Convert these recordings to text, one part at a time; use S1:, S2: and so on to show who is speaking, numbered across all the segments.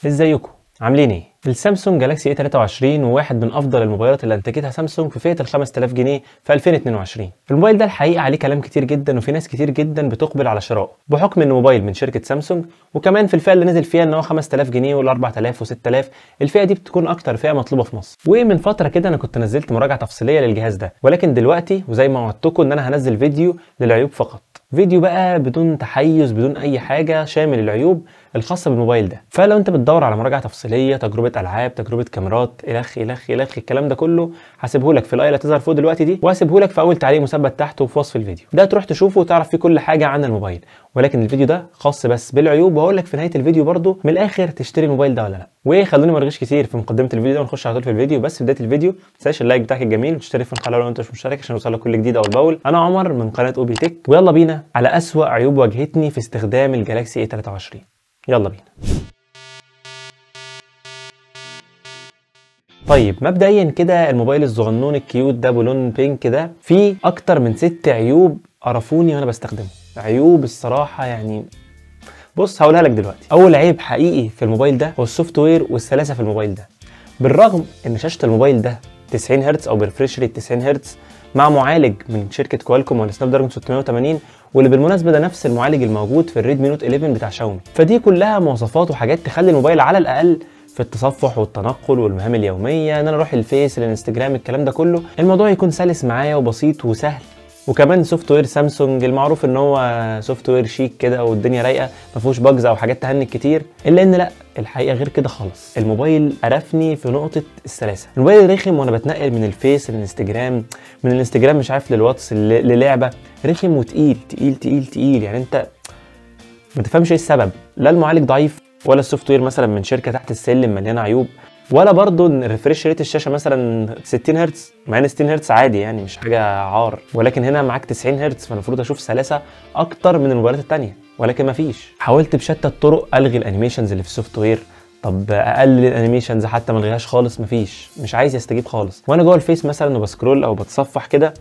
S1: ازيكم عاملين ايه؟ السامسونج جالاكسي A23 وواحد من افضل الموبايلات اللي انتجتها سامسونج في فئة ال 5000 جنيه في 2022. الموبايل ده الحقيقة عليه كلام كتير جدا، وفي ناس كتير جدا بتقبل على شرائه بحكم انه موبايل من شركة سامسونج، وكمان في الفئة اللي نزل فيها ان هو 5000 جنيه وال 4000 و6000، الفئة دي بتكون اكتر فئة مطلوبه في مصر. ومن فترة كده انا كنت نزلت مراجعه تفصيلية للجهاز ده، ولكن دلوقتي وزي ما وعدتكم ان انا هنزل فيديو للعيوب فقط، فيديو بقى بدون تحيز بدون اي حاجة، شامل العيوب الخاصة بالموبايل ده. فلو انت بتدور على مراجعه تفصيلية، تجربه العاب، تجربه كاميرات، الخ الخ الخ، الكلام ده كله هسيبه لك في ال i اللي هتظهر فوق دلوقتي دي، وهسيبه لك في اول تعليق مثبت تحت وفي وصف الفيديو ده، تروح تشوفه وتعرف فيه كل حاجة عن الموبايل. ولكن الفيديو ده خاص بس بالعيوب، وهقول لك في نهاية الفيديو برده من الاخر تشتري الموبايل ده ولا لا. وخلوني ما ارغيش كتير في مقدمه الفيديو ده ونخش على طول في الفيديو. بس في بداية الفيديو ما تنساش ال like بتاعك الجميل، وتشترك في القناة لو انت مش مشترك عشان يوصلك كل جديد اول باول. انا عمر من قناة اوبي تك، ويلا بينا على اسوأ عيوب واجهتني في استخدام الجالاكسي A23. يلا بينا. طيب مبدئيا كده الموبايل الصغنون ال cute ده بلون pink ده فيه اكتر من 6 عيوب قرفوني وانا بستخدمه. عيوب الصراحة يعني بص هقولها لك دلوقتي. اول عيب حقيقي في الموبايل ده هو ال software والسلاسه في الموبايل ده. بالرغم ان شاشة الموبايل ده 90 هرتز او ب refresh rate 90 هرتز مع معالج من شركة كوالكوم ولا سناب دراجون 680، واللي بالمناسبة ده نفس المعالج الموجود في الريدمي نوت 11 بتاع شاومي. فدي كلها مواصفات وحاجات تخلي الموبايل على الاقل في التصفح والتنقل والمهام اليومية، ان انا اروح الفيس الانستجرام الكلام ده كله، الموضوع يكون سلس معايا وبسيط وسهل. وكمان software سامسونج المعروف ان هو software شيك كده والدنيا رايقة، ما فيهوش bugs او حاجات تهنج كتير، الا ان لا الحقيقة غير كده خالص. الموبايل قرفني في نقطة السلاسة. الموبايل رخم وانا بتنقل من الفيس للانستجرام، من الانستجرام مش عارف للواتس للعبة، رخم وتقيل تقيل تقيل تقيل. يعني انت ما تفهمش ايه السبب، لا المعالج ضعيف، ولا ال software مثلا من شركة تحت السلم مليانة عيوب، ولا برضه ان refresh rate الشاشة مثلا 60 هرتز، مع ان 60 هرتز عادي يعني مش حاجة عار، ولكن هنا معاك 90 هرتز، فالمفروض اشوف سلاسة اكتر من الموبايلات الثانية، ولكن مفيش. حاولت بشتى الطرق الغي ال animations اللي في ال software، طب اقلل ال animations حتى ما الغيهاش خالص، مفيش، مش عايز يستجيب خالص. وانا جوه الفيس مثلا وب scroll او بتصفح كده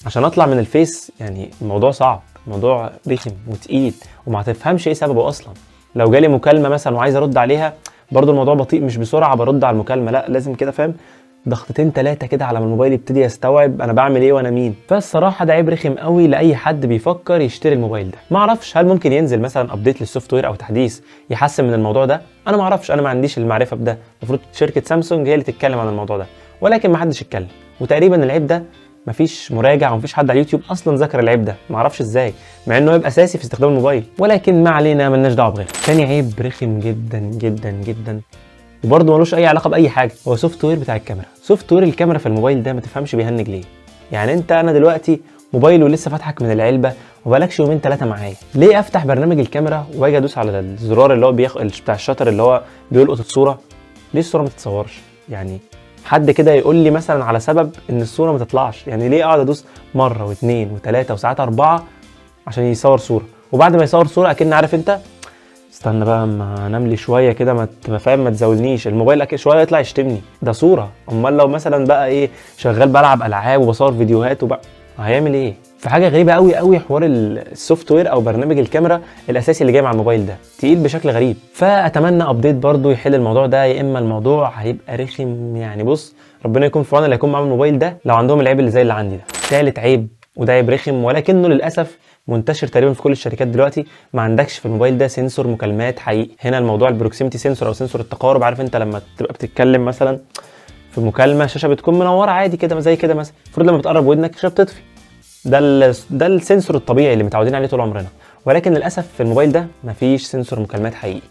S1: عشان اطلع من الفيس، يعني الموضوع صعب، الموضوع رخم وتقيل وما تفهمش ايه سببه اصلا. لو جالي مكالمة مثلا وعايز ارد عليها برضو الموضوع بطيء، مش بسرعة برد على المكالمة، لا لازم كده فاهم ضغطتين ثلاثة كده على ما الموبايل يبتدي يستوعب انا بعمل ايه وانا مين. فالصراحه ده عيب رخم قوي لاي حد بيفكر يشتري الموبايل ده. ما اعرفش هل ممكن ينزل مثلا update لل software او تحديث يحسن من الموضوع ده، انا ما اعرفش، انا ما عنديش المعرفة بده، المفروض شركة سامسونج هي اللي تتكلم عن الموضوع ده، ولكن ما حدش اتكلم. وتقريبا العيب ده مفيش مراجع ومفيش حد على اليوتيوب اصلا ذكر العيب ده، معرفش ازاي، مع انه يبقى اساسي في استخدام الموبايل، ولكن ما علينا مالناش دعوه بغيره. تاني عيب رخم جدا جدا جدا وبرده ملوش اي علاقة باي حاجة، هو software بتاع الكاميرا. software الكاميرا في الموبايل ده ما تفهمش بيهنج ليه. يعني انت انا دلوقتي موبايل ولسه فاتحك من العلبة وبقالكش يومين ثلاثة معايا، ليه افتح برنامج الكاميرا واجي ادوس على الزرار اللي هو بتاع ال shutter اللي هو بيلقط الصورة، ليه الصورة ما تتصورش؟ يعني حد كده يقول لي مثلا على سبب ان الصورة ما تطلعش، يعني ليه اقعد ادوس مرة واثنين وثلاثة وساعات 4 عشان يصور صوره، وبعد ما يصور صوره اكن عارف انت استنى بقى اما انام لي شوية كده، ما فاهم ما تزودنيش الموبايل اكيد شوية يطلع يشتمني، ده صوره. امال لو مثلا بقى ايه شغال بلعب العاب وبصور فيديوهات وبقى هيعمل ايه؟ فحاجه غريبة قوي قوي حوار ال software او برنامج الكاميرا الاساسي اللي جاي مع الموبايل ده، تقيل بشكل غريب. فاتمنى update برضو يحل الموضوع ده، يا اما الموضوع هيبقى رخم. يعني بص ربنا يكون في عون اللي هيكون معاهم الموبايل ده لو عندهم العيب اللي زي اللي عندي ده. ثالث عيب، وده عيب رخم ولكنه للاسف منتشر تقريبا في كل الشركات دلوقتي، ما عندكش في الموبايل ده sensor مكالمات حقيقي. هنا الموضوع ال proximity sensor او sensor التقارب، عارف انت لما تبقى بتتكلم مثلا في مكالمة الشاشة بتكون منورة عادي كده زي كده مثلا، المفروض لما بتقرب ودنك الشاشة بتطفي، ده ال sensor الطبيعي اللي متعودين عليه طول عمرنا، ولكن للاسف في الموبايل ده مفيش sensor مكالمات حقيقي.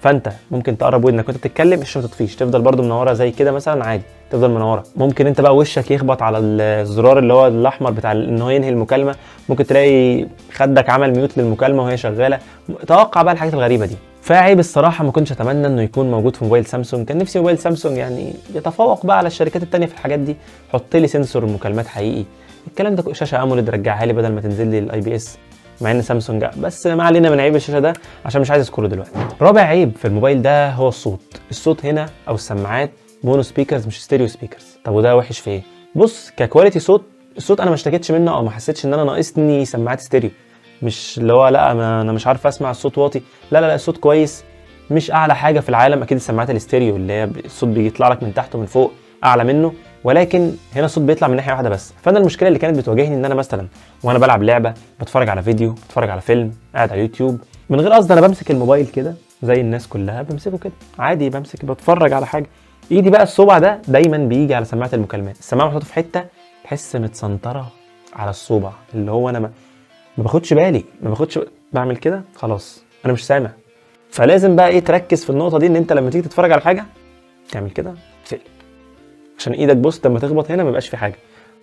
S1: فانت ممكن تقرب ودنك وانت بتتكلم الشاشة ما تطفيش، تفضل برده منورة زي كده مثلا عادي، تفضل منورة. ممكن انت بقى وشك يخبط على الزرار اللي هو الاحمر بتاع ان هو ينهي المكالمة، ممكن تلاقي خدك عمل mute للمكالمه وهي شغالة، توقع بقى الحاجات الغريبة دي. فعيب الصراحة ما كنتش اتمنى انه يكون موجود في موبايل سامسونج، كان نفسي موبايل سامسونج يعني يتفوق بقى على الشركات الثانية في الحاجات دي، حط لي sensor مكالمات حقيقي، الكلام ده، شاشة AMOLED رجعها لي بدل ما تنزل لي ال IPS، مع ان سامسونج، بس ما علينا من عيب الشاشة ده عشان مش عايز اذكره دلوقتي. رابع عيب في الموبايل ده هو الصوت. الصوت هنا او السماعات mono speakers مش stereo speakers. طب وده وحش في ايه؟ بص ك quality صوت، الصوت انا ما اشتكيتش منه او ما حسيتش ان انا ناقصني سماعات ستيريو، مش اللي هو لا انا مش عارف اسمع الصوت واطي، لا لا لا الصوت كويس، مش اعلى حاجة في العالم، اكيد السماعات الاستيريو اللي هي الصوت بيطلع لك من تحت ومن فوق اعلى منه، ولكن هنا الصوت بيطلع من ناحية واحدة بس. فانا المشكلة اللي كانت بتواجهني ان انا مثلا وانا بلعب لعبه، بتفرج على فيديو، بتفرج على فيلم، قاعد على اليوتيوب، من غير قصد انا بمسك الموبايل كده زي الناس كلها، بمسكه كده عادي، بمسك بتفرج على حاجة، ايدي بقى الصبع ده دايما بيجي على سماعه المكالمات، السماعة محطوطة في حتة تحس متسنطره على الصبع، اللي هو انا ما باخدش بالي، ما باخدش، بعمل كده خلاص انا مش سامع. فلازم بقى ايه تركز في النقطة دي، ان انت لما تيجي تتفرج على حاجة تعمل كده تقلب عشان ايدك بص لما تخبط هنا ما يبقاش في حاجة،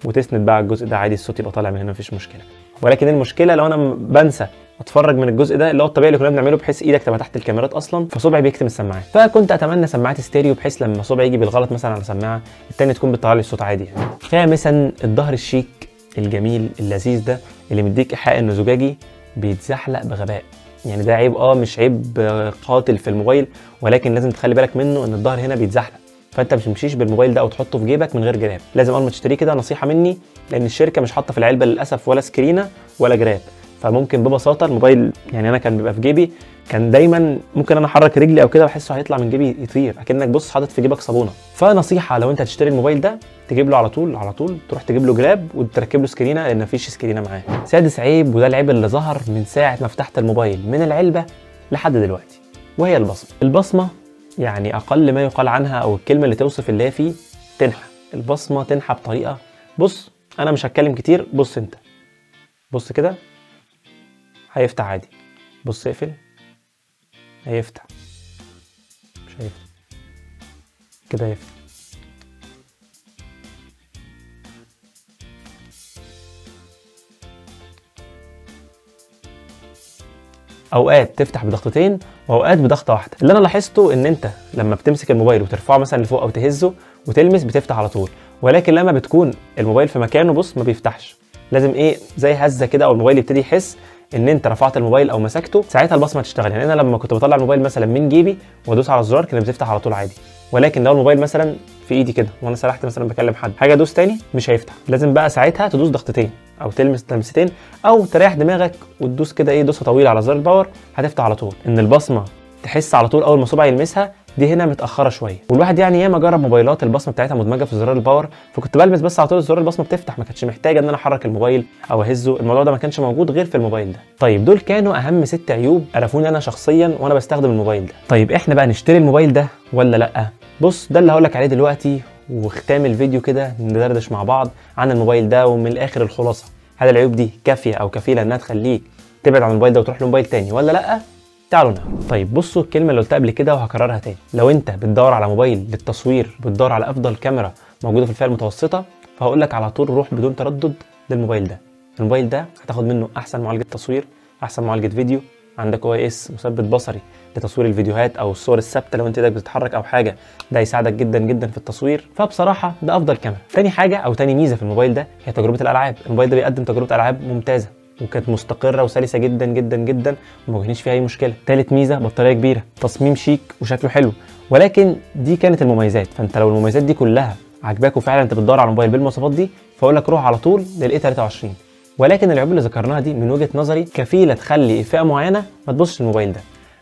S1: وتسند بقى على الجزء ده عادي، الصوت يبقى طالع من هنا مفيش مشكلة. ولكن المشكلة لو انا بنسى اتفرج من الجزء ده اللي هو الطبيعي اللي كنا بنعمله، بحيث ايدك تبقى تحت الكاميرات اصلا، فصبعي بيكتم السماعات. فكنت اتمنى سماعات ستيريو بحيث لما صبعي يجي بالغلط مثلا على سماعه الثانية تكون بتطلع لي الصوت عادي يعني. خامسا، الظهر الشيك الجميل اللذيذ ده اللي مديك ايحاء انه زجاجي بيتزحلق بغباء، يعني ده عيب، مش عيب قاتل في الموبايل، ولكن لازم تخلي بالك منه ان الظهر هنا بيتزحلق، فانت مش تمشيش بالموبايل ده او تحطه في جيبك من غير جراب، لازم اول ما تشتريه كده، نصيحة مني، لان الشركة مش حاطه في العلبة للاسف ولا سكرينه ولا جراب، فممكن ببساطة الموبايل، يعني انا كان بيبقى في جيبي، كان دايما ممكن انا احرك رجلي او كده واحسه هيطلع من جيبي يطير، اكنك بص حاطط في جيبك صابونه. فنصيحه لو انت هتشتري الموبايل ده تجيب له على طول على طول تروح تجيب له جراب وتركب له سكرينه، لان مفيش سكرينه معاه. سادس عيب، وده العيب اللي ظهر من ساعة ما فتحت الموبايل من العلبة لحد دلوقتي، وهي البصمة. البصمة يعني اقل ما يقال عنها او الكلمة اللي توصف اللي هي فيه تنحى، البصمة تنحى بطريقة، بص انا مش هتكلم كتير، بص انت بص كده هيفتح عادي، بص اقفل هيفتح، مش هيفتح كده، هيفتح. اوقات تفتح بضغطتين واوقات بضغطه واحدة. اللي انا لاحظته ان انت لما بتمسك الموبايل وترفعه مثلا لفوق او تهزه وتلمس بتفتح على طول، ولكن لما بتكون الموبايل في مكانه بص ما بيفتحش، لازم ايه زي هزه كده او الموبايل يبتدي يحس ان انت رفعت الموبايل او مسكته، ساعتها البصمة تشتغل. يعني انا لما كنت بطلع الموبايل مثلا من جيبي وادوس على الزرار كانت بتفتح على طول عادي، ولكن لو الموبايل مثلا في ايدي كده وانا سرحت مثلا بكلم حد حاجة ادوس تاني مش هيفتح، لازم بقى ساعتها تدوس ضغطتين او تلمس لمستين او تريح دماغك وتدوس كده ايه دوسة طويلة على زر ال power هتفتح على طول. ان البصمة تحس على طول اول ما صبعي يلمسها دي هنا متاخرة شوية، والواحد يعني ياما جرب موبايلات البصمة بتاعتها مدمجه في زرار ال power، فكنت بلمس بس على طول زرار البصمة بتفتح، ما كانتش محتاجه ان انا احرك الموبايل او اهزه، الموضوع ده ما كانش موجود غير في الموبايل ده. طيب دول كانوا اهم 6 عيوب قرفوني انا شخصيا وانا بستخدم الموبايل ده. طيب احنا بقى نشتري الموبايل ده ولا لا؟ بص ده اللي هقول لك عليه دلوقتي، وختام الفيديو كده ندردش مع بعض عن الموبايل ده، ومن الاخر الخلاصة، هل العيوب دي كافيه او كفيله انها تخليك تبعد عن الموبايل ده وتروح لموبايل تاني ولا لا؟ تعالوا نعرف. طيب بصوا الكلمة اللي قلتها قبل كده وهكررها تاني، لو انت بتدور على موبايل للتصوير، بتدور على افضل كاميرا موجودة في الفئة المتوسطة، فهقول لك على طول روح بدون تردد للموبايل ده. الموبايل ده هتاخد منه احسن معالجة تصوير، احسن معالجة فيديو، عندك OIS مثبت بصري لتصوير الفيديوهات او الصور الثابتة لو انت ايدك بتتحرك او حاجة، ده هيساعدك جدا جدا في التصوير. فبصراحة ده افضل كاميرا. تاني حاجة او تاني ميزة في الموبايل ده هي تجربه الالعاب. الموبايل ده بيقدم تجربه العاب ممتازة وكانت مستقره وسلسه جدا جدا جدا وما واجهنيش فيها اي مشكلة. تالت ميزة بطارية كبيرة، تصميم شيك وشكله حلو. ولكن دي كانت المميزات، فانت لو المميزات دي كلها عجباك وفعلا انت بتدور على موبايل بالمواصفات دي، فاقول لك روح على طول لل A23. ولكن العيوب اللي ذكرناها دي من وجهه نظري كفيله تخلي فئة معينة ما تبصش للموبايل ده.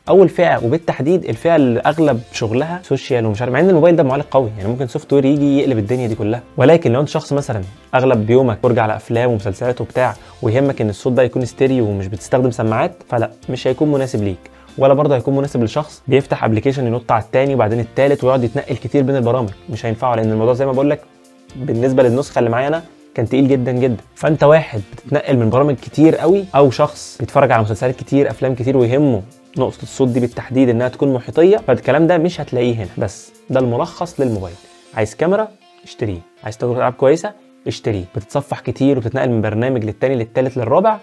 S1: اول فئة وبالتحديد الفئة اللي اغلب شغلها social ومش عارف، مع ان الموبايل ده معالج قوي يعني ممكن software يجي يقلب الدنيا دي كلها، ولكن لو انت شخص مثلا اغلب يومك فرجه على افلام ومسلسلات وبتاع ويهمك ان الصوت ده يكون ستيريو ومش بتستخدم سماعات، فلا مش هيكون مناسب ليك. ولا برضه هيكون مناسب لشخص بيفتح application ينط على الثاني وبعدين الثالث ويقعد يتنقل كتير بين البرامج، مش هينفعه، لان الموضوع زي ما بقول لك بالنسبة للنسخه اللي معايا انا كان تقيل جدا جدا. فانت واحد بتتنقل من برامج كتير قوي، او شخص بيتفرج على مسلسلات كتير افلام كتير ويهمه نقطة الصوت دي بالتحديد انها تكون محيطية، فالكلام ده مش هتلاقيه هنا. بس ده الملخص للموبايل. عايز كاميرا اشتريه، عايز تجربة العاب كويسة اشتريه، بتتصفح كتير وبتتنقل من برنامج للتاني للتالت للرابع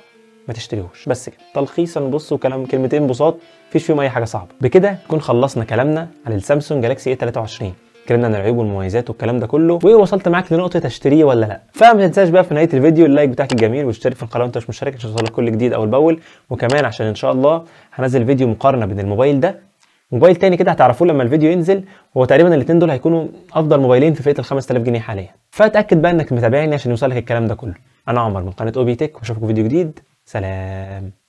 S1: ما تشتريهوش. بس كده تلخيصا، بصوا كلام كلمتين بساط مفيش فيهم اي حاجة صعبة. بكده نكون خلصنا كلامنا على السامسونج جالاكسي A23، اتكلمنا عن العيوب والمميزات والكلام ده كله، ووصلت معاك لنقطة اشتريه ولا لا. فما تنساش بقى في نهاية الفيديو ال like بتاعك الجميل، واشترك في القناة وانت مش مشترك عشان يوصلك كل جديد اول باول، وكمان عشان ان شاء الله هنزل فيديو مقارنة بين الموبايل ده موبايل تاني كده هتعرفوه لما الفيديو ينزل، وهو تقريبا الاثنين دول هيكونوا افضل موبايلين في فئة ال 5000 جنيه حاليا. فاتاكد بقى انك متابعني عشان يوصلك الكلام ده كله. انا عمر من قناة OB Tech، واشوفكم فيديو جديد. سلام.